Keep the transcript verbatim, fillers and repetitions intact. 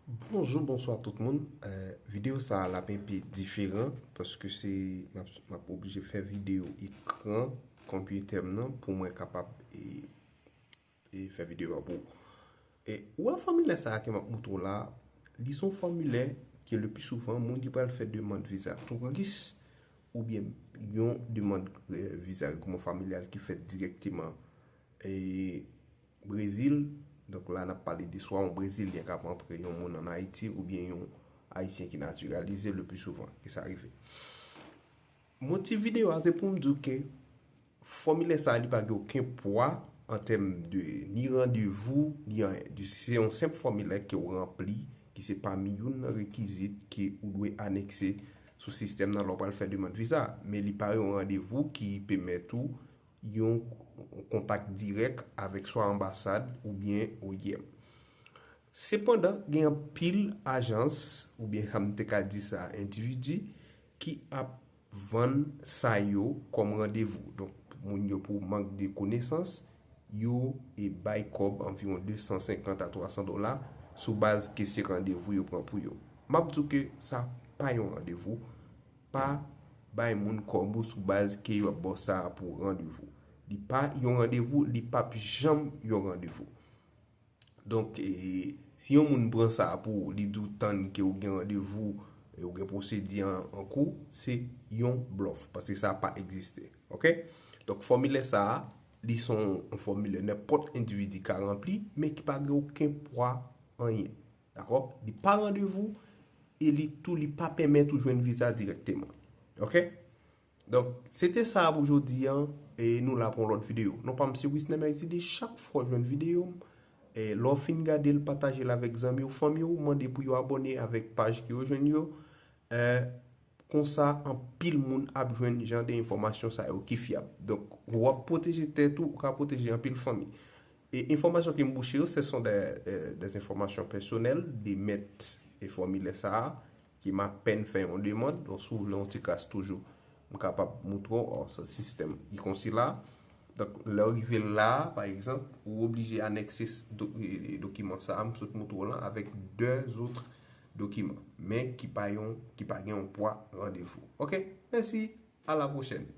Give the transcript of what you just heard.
Bonjou, bonswa tout moun. Eh, videyo sa a l ap enpe diferan paske se m ap, m ap oblije fè videyo ekran konpitè m nan pou mwen kapab e, e fè videyo a pou ou. E ou wè fòmilè sa a ke m ap montre w la, li se yon fòmilè ke le pli souvan moun ki pral fè demann viza touris oubyen yon demann eh, viza regwoupman familyal ki fèt dirèkteman e Brezil. Donk la n ap pale de swa yon Brezilyen k ap antre yon moun ann Ayiti oubyen yon Ayisyen ki natiralize le pli souvan ke sa rive. Motif videyo a se pou m di w ke fòmilè sa a li pa gen okenn pwa an tèm de ni randevou ni anyen. Se yon senp fòmilè ke w ranpli ki se pami youn nan rekizit ke ou dwe anekse sou sistèm nan lè w pral fè demann viza a. Men li pa yon randevou ki pèmèt ou yon kontak dirèk avèk swa anbasad oubyen O I M. Sepandan, gen anpil ajans oubyen sa m te ka di sa endividi ki ap vann sa yo kòm randevou. Donk, moun yo pou mank de konesans, yo e bay kòb anviwon de san senkant a twa san dola sou baz ke se randevou yo pran pou yo. M ap di w ke sa pa yon randevou, pa bay moun kòb ou sou baz ke yo ap ba w sa pou randevou. Li pa yon randevou, li p ap janm yon randevou. Donk, e, si yon moun pran sa pou ou, li di w tann ke ou gen randevou, e ou gen pwosedi an, an kou, se yon blòf, paske sa pa egziste. Oke? Donk, fòmilè sa a, li se yon, yon fòmilè nenpòt endividi ka ranpli, men ki pa gen okenn pwa anyen. Dakò? Li pa randevou, e li tou, li pa pèmèt ou jwenn viza dirèkteman. Oke? Donk, se te sa pou jodi a, e nou la pou yon lòt videyo. Non pa m se Wisner Mercilus, chak fwa w jwenn videyo m, e lè w fin gade l, pataje l avèk zanmi w, fanmi w, mande pou yo abòne avèk paj ke yo jwenn yo. E, konsa, anpil moun ap jwenn jan de enfòmasyon sa yo ki fyab. Donk, w ap pwoteje tèt ou, ou ka pwoteje anpil fanmi. E enfòmasyon ke m bouche yo, se son de, e, des enfòmasyon pèsonèl, de mèt e fòmilè sa a, ki m apèn fè yon demann. Donk, si w vle yon ti kras toujou, m kapab moutre w, o, se sistèm ki konsi la. Donk, lè w rive la, pa egzanp, ou oblije anekse s-, do-, e, e, dokiman sa a, m sot moutre w lan, avèk de zòt dokiman, men ki pa yon, ki pa gen yon pwa randevou. Oke? Mèsi, a la pwochèn.